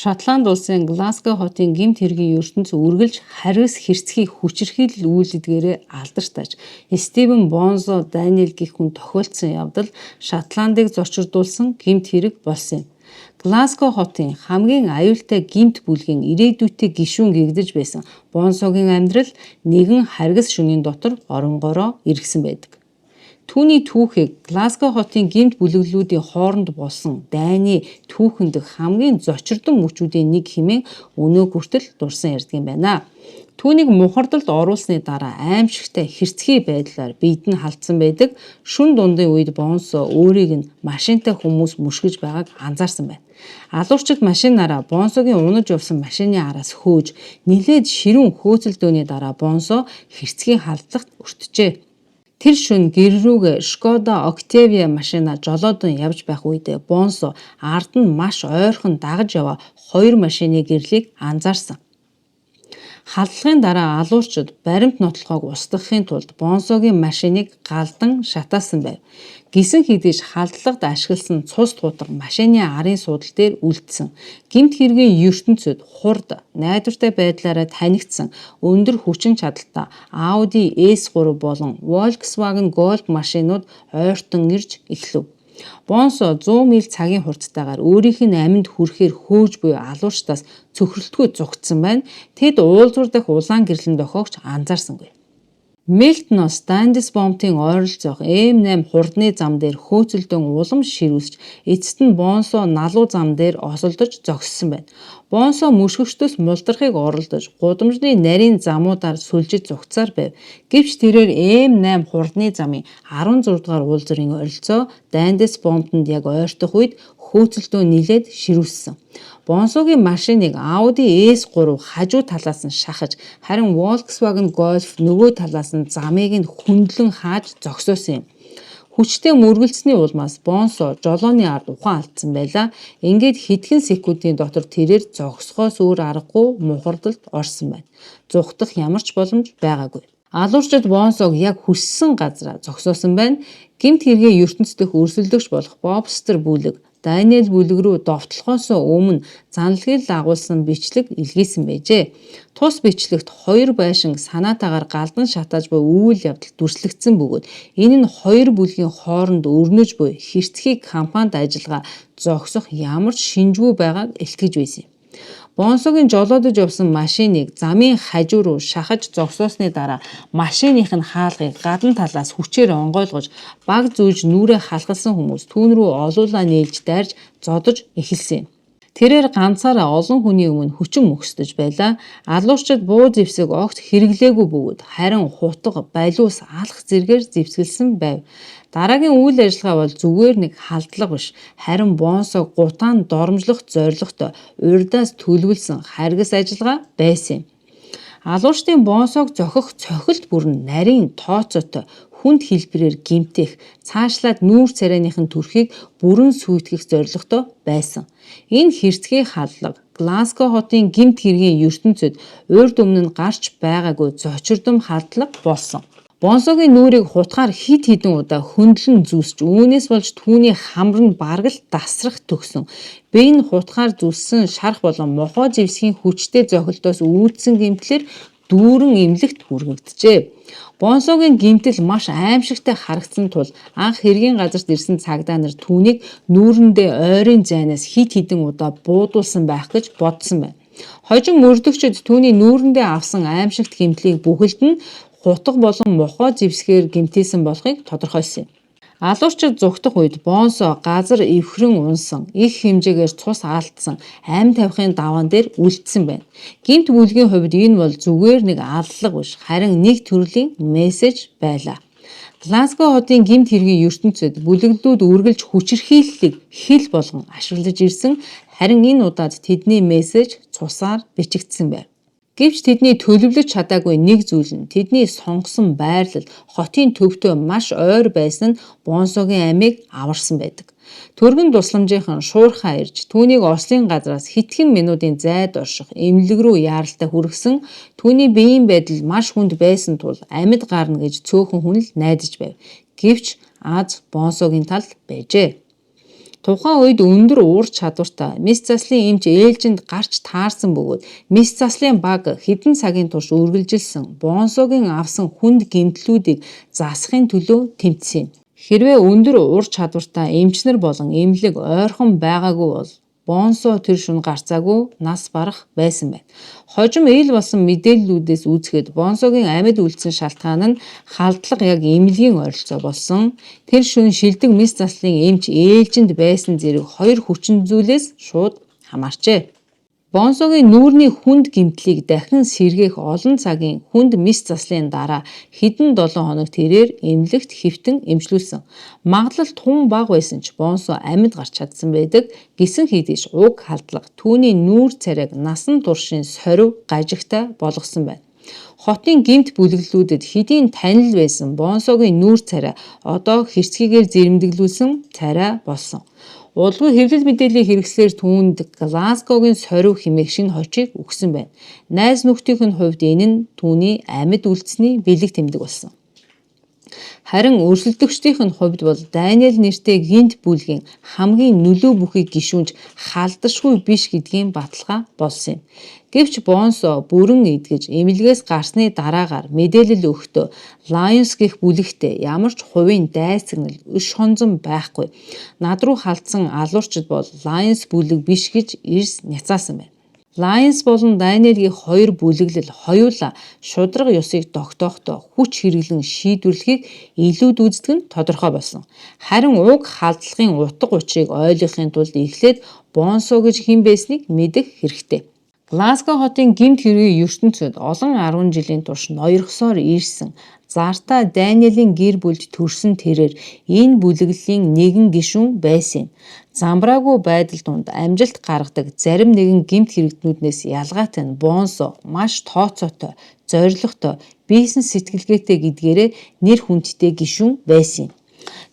Шотланд улсын Глазго хотын гэмт хэргийн ертөнц үргэлж харгас хэрцгий хүчирхийлэл үйл эдгээрээ алдартай ч Стивен Бонзо Даниэл гэх хүн тохиолдсон явдал Шотландыг зорчирдуулсан гэмт хэрэг болсон юм. Глазго хотын хамгийн аюултай гэмт бүлгийн ирээдүйтэй гишүүн гэгдэж байсан Бонзогийн амьдрал нэгэн харгас шөнийн дотор оронгороо эргэсэн байдаг. Түүний түүхийг Глазго хотын гэмт бүлэглэлүүдийн хооронд болсон дайны түүхэн дэх хамгийн зочирдон мөчүүдийн нэг хэмээн өнөө хүртэл дурсан ярьдаг юм байна. Түүнийг мухардалд оруулсны дараа аймшигтай хэрцгий байдлаар биед нь халдсан байдаг. Шөнө дундын үед Бонсо өөрийг нь машинтай хүмүүс мөшгөж байгааг анзаарсан байна. Алуурчид машинаараа Бонсогийн унаж явсан машины араас хөөж нилээд ширүүн хөөцөлдөөний дараа Бонсо хэрцгий халдлагт өртжээ. Тэр шөнө гэр рүүгээ Шкода Октавиа машинаа жолоодон явж байх үедээ Бонсо ард нь маш ойрхон дагаж яваа хоёр машины гэрлийг анзаарсан. Халдлагын дараа алуурчид баримт нотолгоог устгахын тулд Бонсогийн машиныг галдан шатаасан байв. Гэсэн хэдий ч халдлагад ашигласан цус тутга машины арын суудал дээр үлдсэн. Гэмт хэргийн ертөнцөд хурд найдвартай байдлаараа танигдсан өндөр хүчин чадалтай Audi S3 болон Volkswagen Golf машинууд ойртон ирж эхлэв. Бонсо 100 миль цагийн хурдтайгаар өөрийнх нь аминд хүрэхээр хөөж буй алуурчдаас цөхрөлтгүй зугтсан байна. Тэд уулзвар дахь улаан гэрлэн дохиог ч анзаарсангүй. Милтоноос Дандис бомтын ойролцоох М8 хурдны зам дээр хөөцөлдөн улам ширүүсч эцэст нь Бонсо налуу зам дээр осолдож зогссон байна. Бонсо мөшгөгчдөөс мултрахыг оролдож гудамжны нарийн замуудаар сүлжиж зугтсаар байв. Гэвч тэрээр М8 хурдны замын 16 дугаар уулзврын ойролцоо Дандис бомтонд яг ойртох үед хөөцөлдөө нилээд ширүүссэн. Бонсогийн машиныг Audi S3 хажуу талаас нь шахаж, харин Volkswagen Golf нөгөө талаас нь замыг нь хөндлөн хааж зогсоосон юм. Хүчтэй мөргөлдсөний улмаас Бонсо жолооны ард ухаан алдсан байлаа. Ингээд хэдхэн секундын дотор тэрээр зогсохоос өөр аргагүй мухардалд орсон байна. Зугтах ямар ч боломж байгаагүй. Алуурчид Бонсог яг хүссэн газраа зогсоосон байна. Гэмт хэргийн ертөнц дэх өрсөлдөгч болох Бобстер бүлэг Даниэл бүлэг рүү довтлохоос өмнө занлагийг агуулсан бичлэг илгээсэн байжээ. Тус бичлэгт хоёр байшинг санаатаагаар галдан шатааж буй үйл явдал дүрслэгдсэн бөгөөд энэ нь хоёр бүлгийн хооронд өрнөж буй хэрцгий компанид ажиллагаа зогсох ямар ч шинжгүй байгааг илтгэж байсан юм. Бонсогийн жолоодож явсан машиныг замын хажуу руу шахаж зогсоосны дараа машиных нь хаалгыг гадна талаас хүчээр онгойлгож баг зүүж нүүрээ халахласан хүмүүс түүн рүү олуулаа нээлж дайрж зодож эхэлсэн юм. Тэрээр ганцаараа олон хүний өмнө хүчин мөхсдөж байлаа. Алуурчид буу зэвсэг огт хэрэглээгүй бөгөөд харин хутга, балиус, алх зэргээр зэвсгэлсэн байв. Дараагийн үйл ажиллагаа бол зүгээр нэг халдлага биш, харин Бонсог гутаан доромжлох зорилготой урьдаас төлөвлөсөн харгас ажиллагаа байсан юм. Алуурчдын Бонсог зохих цохилт бүр нь нарийн тооцоотой хүнд хэлбэрээр гэмтэх, цаашлаад нүүр царайных нь төрхийг бүрэн сүйтгэх зорилготой байсан. Энэ хэрцгий халдлага Глазго хотын гэмт хэргийн ертөнцөд урд өмнө нь гарч байгаагүй зочирдом халдлага болсон. Бонсогийн нүүрийг хутгаар хэд хэдэн удаа хөндлөн зүсч үүнээс болж түүний хамар нь бараг л дасрах төгсөн. Бие нь хутгаар зүссэн шарх болон мохоо зэвсгийн хүчтэй зохилтоос үүдсэн гэмтлээр дүүрэн эмнэлэгт хүргэгджээ. Бонсогийн гэмтэл маш аймшигтай харагдсан тул анх хэргийн газарт ирсэн цагдаа нар түүнийг нүүрэндээ ойрын зайнаас хэд хэдэн удаа буудуулсан байх гэж бодсон байна. Хожим мөрдөгчид түүний нүүрэндээ авсан аймшигт гэмтлийг бүхэлд нь хутга болон мохоо зэвсгээр гэмтээсэн болохыг тодорхойлсон юм. Алуурчид зугтах үед Бонсо газар эвхрэн унсан, их хэмжээгээр цус алдсан, амь тавихын даваан дээр үлдсэн байна. Гэмт бүлгийн хувьд энэ бол зүгээр нэг аллага биш, харин нэг төрлийн мессеж байлаа. Глазго хотын гэмт хэргийн ертөнцөд бүлэглэлүүд үргэлж хүчирхийллийг хэл болгон ашиглаж ирсэн, харин энэ удаад тэдний мессеж цусаар бичигдсэн байв. Гэвч тэдний төлөвлөж чадаагүй нэг зүйл нь тэдний сонгосон байрлал хотын төвдөө маш ойр байсан нь Бонсогийн амийг аварсан байдаг. Түргэн тусламжийнхан шуурхаа ирж түүнийг ослын газраас хэдхэн минутын зайд орших эмнэлэг рүү яаралтай хүргэсэн. Түүний биеийн байдал маш хүнд байсан тул амьд гарна гэж цөөхөн хүн л найдаж байв. Гэвч аз Бонсогийн талд байжээ. Тухайн үед өндөр уур чадвартай мэс заслын эмч ээлжинд гарч таарсан бөгөөд мэс заслын баг хэдэн цагийн турш үргэлжилсэн Бонсогийн авсан хүнд гэмтлүүдийг засахын төлөө тэмцсэн юм. Хэрвээ өндөр ур чадвартай эмч нар болон эмнэлэг ойрхон байгаагүй бол Бонсо тэр шөнө гарцаагүй нас барах байсан байна. Хожим ил болсон мэдээллүүдээс үзэхэд Бонсогийн амьд үлдсэн шалтгаан нь халдлага яг эмнэлгийн ойролцоо болсон. Тэр шөнө шилдэг мэс заслын эмч ээлжинд байсан зэрэг хоёр хүчин зүйлээс шууд хамаарчээ. Бонсогийн нүүрний хүнд гэмтлийг дахин сэргээх олон цагийн хүнд мэс заслын дараа хэдэн 7 хоног тэрээр эмнэлэгт хэвтэн эмчлүүлсэн. Магадлал тун бага байсан ч Бонсо амьд гарч чадсан байдаг. Гэсэн хэдий ч уг халдлага түүний нүүр царайг насан туршийн сорив гажигтай болгосон байна. Хотын гэмт бүлэглэлүүдэд хэдийн танил байсан Бонсогийн нүүр царай одоо хэрцгийгээр зэрэмдэглүүлсэн царай болсон. Удалгүй хэвлэл мэдээллийн хэрэгслээр түүнд Глазгогийн сорив хэмээх шинэ хочийг өгсөн байна. Найз нөхдийнх нь хувьд энэ нь түүний амьд үлдсэний бэлэг тэмдэг болсон. Харин өрсөлдөгчдийнх нь хувьд бол Даниэл нэртэй гэнэт бүлгийн хамгийн нөлөө бүхий гишүүн ч халдашгүй биш гэдгийн баталгаа болсон юм. Гэвч Бонсо бүрэн эдгэж эмнэлгээс гарсны дараагаар мэдээлэл өгөхдөө Lions гэх бүлэгтээ ямар ч хувийн дайсагнал өш хонзон байхгүй. Над руу халдсан алуурчид бол Lions бүлэг биш гэж эрс няцаасан байна. Lions болон Даниэлгийн хоёр бүлэглэл хоёулаа шударга ёсыг тогтоохдоо хүч хэрэглэн шийдвэрлэхийг илүүд үздэг нь тодорхой болсон. Харин уг халдлагын утга учирыг ойлгохын тулд эхлээд Бонсо гэж хэн байсныг мэдэх хэрэгтэй. Глазго хотын гэмт хэргийн ертөнцөд олон 10 жилийн турш ноёрхсоор ирсэн Зартай Даниэлийн гэр бүлд төрсөн тэрээр энэ бүлэглэлийн нэгэн гишүүн байсан юм. Замбраагүй байдал дунд амжилт гаргадаг зарим нэгэн гэмт хэрэгтнүүднээс ялгаатай нь Бонсо маш тооцоотой, зорилготой, бизнес сэтгэлгээтэй гэдгээрээ нэр хүндтэй гишүүн байсан юм.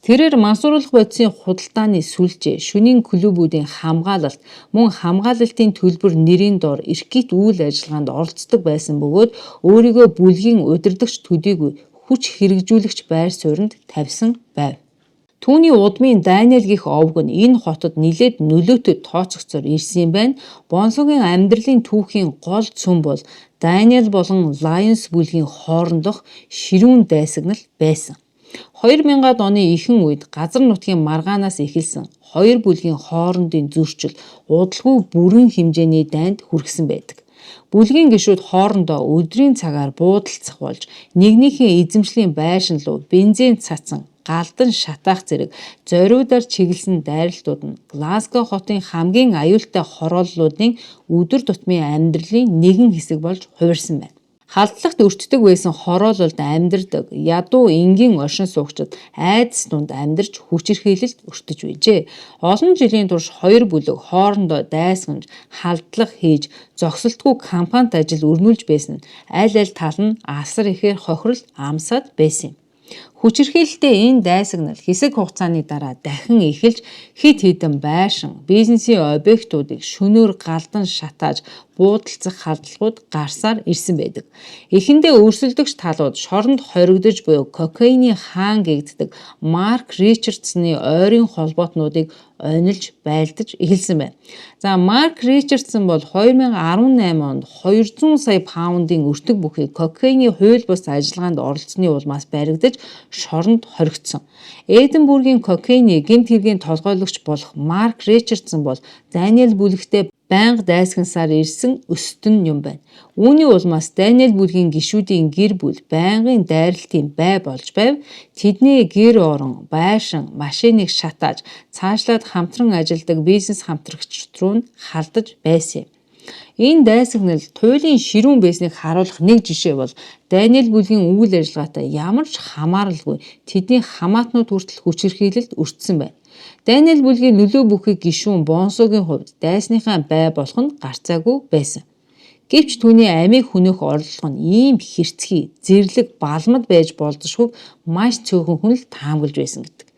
Тэрээр мансууруулах бодисын худалдааны сүлжээ, шөнийн клубүүдийн хамгаалалт, мөн хамгаалалтын төлбөр нэрийн дор эркит үйл ажиллагаанд оролцдог байсан бөгөөд өөрийгөө бүлгийн удирдагч төдийгүй хүч хэрэгжүүлэгч байр сууринд тавьсан байв. Түүний удмын Даниэл гэх овг нь энэ хотод нилээд нөлөөтэй тооцогцоор ирсэн юм байна. Бонсогийн амьдралын түүхийн гол цөм бол Даниэл болон Лайонс бүлгийн хоорондох ширүүн дайсагнал байсан. 2000-ад оны ихэнх үед газар нутгийн маргаанаас эхэлсэн хоёр бүлгийн хоорондын зөрчил удалгүй бүрэн хэмжээний дайнд хүргэсэн байдаг. Бүлгийн гишүүд хоорондоо өдрийн цагаар буудалцах болж нэгнийхээ эзэмшлийн байшин руу бензин цацсан галдан шатаах зэрэг зориудаар чиглэсэн дайралтууд нь Глазго хотын хамгийн аюултай хорооллуудын өдөр тутмын амьдралын нэгэн хэсэг болж хувирсан байна. Халдлагт өртдөг байсан хороололд амьдардаг ядуу энгийн оршин суугчид айдас дунд амьдарч хүчирхийлэлд өртөж байжээ. Олон жилийн турш хоёр бүлэг хоорондоо дайсагнаж, халдлага хийж, зогсолтгүй компанит ажил өрнүүлж байсан нь аль аль тал нь асар ихээр хохирол амсаад байсан юм. Хүчирхийлэлтэй энэ дайсагнал хэсэг хугацааны дараа дахин эхэлж хэд хэдэн байшин, бизнесийн объектуудыг шөнөөр галдан шатааж буудалцах халдлагууд гарсаар ирсэн байдаг. Эхэндээ өрсөлдөгч талууд шоронд хоригдож буй кокаины хаан гэгддэг Марк Ричардсны ойрын холбоотнуудыг онилж байлдаж эхэлсэн байна. За, Марк Ричардсон бол 2018 онд 200 сая паундын өртөг бүхий кокаины хууль бус ажиллагаанд оролцсоны улмаас баригдаж шоронд хоригдсон. Эдинбургийн кокаины гэмт хэргийн толгойлогч болох Марк Ричардсон бол Даниэл бүлэгтэй байнга дайсагнасаар ирсэн өстөн юм байна. Үүний улмаас Даниэл бүлгийн гишүүдийн гэр бүл байнгын дайралтын бай болж байв. Тэдний гэр орон, байшин, машиныг шатааж, цаашлаад хамтран ажилладаг бизнес хамтрагчид руу нь халдаж байсан юм. Энэ дайсагнал туйлын ширүүн байсныг харуулах нэг жишээ бол Даниэл бүлгийн үйл ажиллагаатай ямар ч хамааралгүй тэдний хамаатнууд хүртэл хүчирхийлэлд өртсөн байна. Даниэл бүлгийн нөлөө бүхий гишүүн Бонсогийн хувьд дайсныхаа бай болох нь гарцаагүй байсан. Гэвч түүний амийг хөнөөх орлого нь ийм хэрцгий, зэрлэг, балмад байж болзошгүйг маш цөөхөн хүн л таамаглаж байсан гэдэг.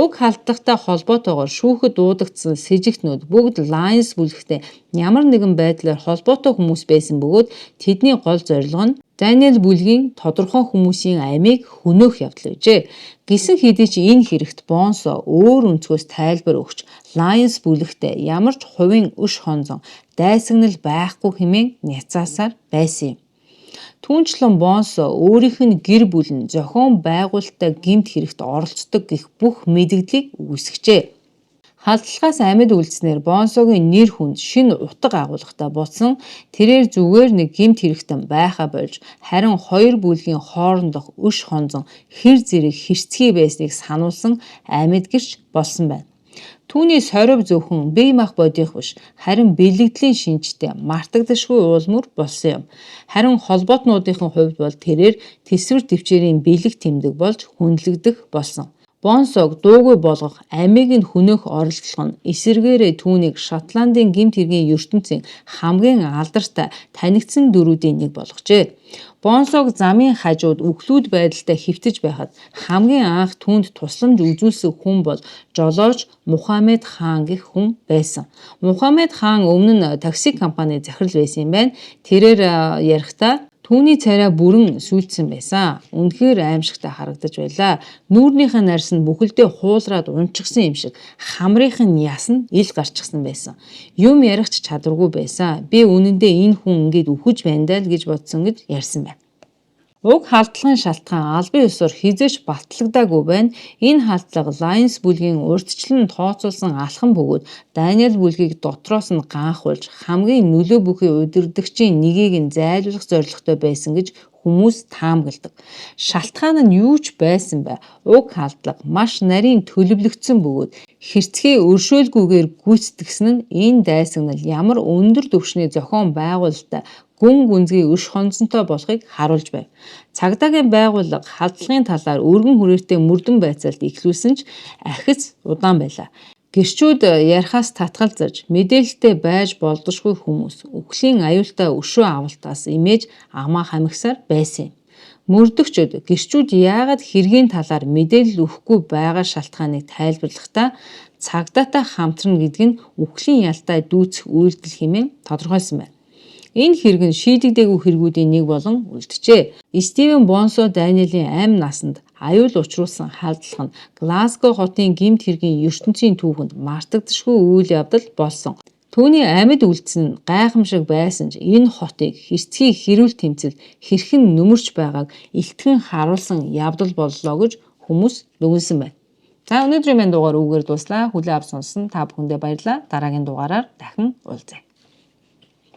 Уг халдлагатай холбоотойгоор шүүхэд дуудагдсан сэжигтнүүд бүгд Lions бүлэгтэй ямар нэгэн байдлаар холбоотой хүмүүс байсан бөгөөд тэдний гол зорилго нь Даниэл бүлгийн тодорхой хүмүүсийн амийг хөнөөх явдал байжээ. Гисэн хэдий ч энэ хэрэгт Бонсо өөр өнцгөөс тайлбар өгч Лайонс бүлэгтээ ямар ч хувийн өш хонзон дайсагнал байхгүй хэмээн няцаасаар байсан юм. Түүнчлэн Бонсо өөрийнх нь гэр бүл нь зохион байгуулалттай гэмт хэрэгт оролцдог гэх бүх мэдэгдлийг үгүйсгэжээ. Халдлагаас амьд үлдсэнээр Бонсогийн нэр хүнд шинэ утга агуулгатай болсон. Тэрээр зүгээр нэг гэмт хэрэгтэн байхаа болж харин хоёр бүлгийн хоорондох өш хонзон хэр зэрэг хэрцгий байсныг сануулсан амьд гэрч болсон байна. Түүний сорив зөвхөн бие мах бодих биш харин бэлэгдлийн шинжтэй мартагдашгүй уулмөр болсон юм. Харин холбоотнуудынхан хувьд бол тэрээр тэсвэр төвчээрийн бэлэг тэмдэг болж хүндлэгдэх болсон. Бонсог дуугүй болгох, амийг нь хөнөөх оролдлого нь эсэргээрээ түүнийг Шотландын гэмт хэргийн ертөнцийн хамгийн алдартай танигдсан дүрүүдийн нэг болгожээ. Бонсог замын хажууд үхлүүд байдалтай хэвтэж байхад хамгийн анх түүнд тусламж үзүүлсэн хүн бол жолооч Мухаммед хаан гэх хүн байсан. Мухаммед хаан өмнө нь такси компани захирал байсан юм байна. Тэрээр ярихдаа түүний царай бүрэн сүйдсэн байсан. Үнэхээр аимшигтай харагдаж байлаа. Нүүрнийх нь арьс нь бүхэлдээ хуулраад унчихсан юм шиг хамрынх нь яс нь ил гарчихсан байсан. Юм ярих ч чадваргүй байсан. Би үнэндээ энэ хүн ингээд үхэж байна даа л гэж бодсон гэж ярьсан байна. Уг халдлагын шалтгаан албан ёсоор хэзээ ч батлагдаагүй байна. Энэ халдлага Лайонс бүлгийн урьдчилан тооцоолсон алхам бөгөөд Даниэл бүлгийг дотроос нь ганхуулж хамгийн нөлөө бүхий удирдагчийн нэгийг нь зайлуулах зорилготой байсан гэж хүмүүс таамагладаг. Шалтгаан нь юу ч байсан бай. Уг халдлага маш нарийн төлөвлөгдсөн бөгөөд хэрцгий өршөөлгүйгээр гүйцэтгэсэн нь энэ дайсагнал ямар өндөр түвшний зохион байгуулалттай гүн гүнзгий өш хонзонтой болохыг харуулж байв. Цагдаагийн байгууллага халдлагын талаар өргөн хүрээтэй мөрдөн байцаалт эхлүүлсэн ч ахиц удаан байлаа. Гэрчүүд ярихаас татгалзаж мэдээлэлтэй байж болзошгүй хүмүүс үхлийн аюултай өшөө авалтаас имэж амаа хамигсаар байсан юм. Мөрдөгчид гэрчүүд яагаад хэргийн талаар мэдээлэл өгөхгүй байгаа шалтгааныг тайлбарлахдаа цагдаатай хамтрана гэдэг нь үхлийн ялтай дүүцэх үйлдэл хэмээн тодорхойлсон байна. Энэ хэрэг нь шийдэгдээгүй хэрэгүүдийн нэг болон үлджээ. Стивен Бонсо Даниэлийн амь насанд аюул учруулсан халдлага нь Глазго хотын гэмт хэргийн ертөнцийн түүхэнд мартагдашгүй үйл явдал болсон. Түүний амьд үлдсэн нь гайхамшиг байсан ч энэ хотыг хэрцгий хэрүүл тэмцэл хэрхэн нөмөрч байгааг илтгэн харуулсан явдал боллоо гэж хүмүүс дүгнэсэн байна. За өнөөдрийн маань дугаар үүгээр дууслаа. Хүлээн авч сонссон та бүхэндээ баярлалаа. Дараагийн дугаараар дахин уулзъя.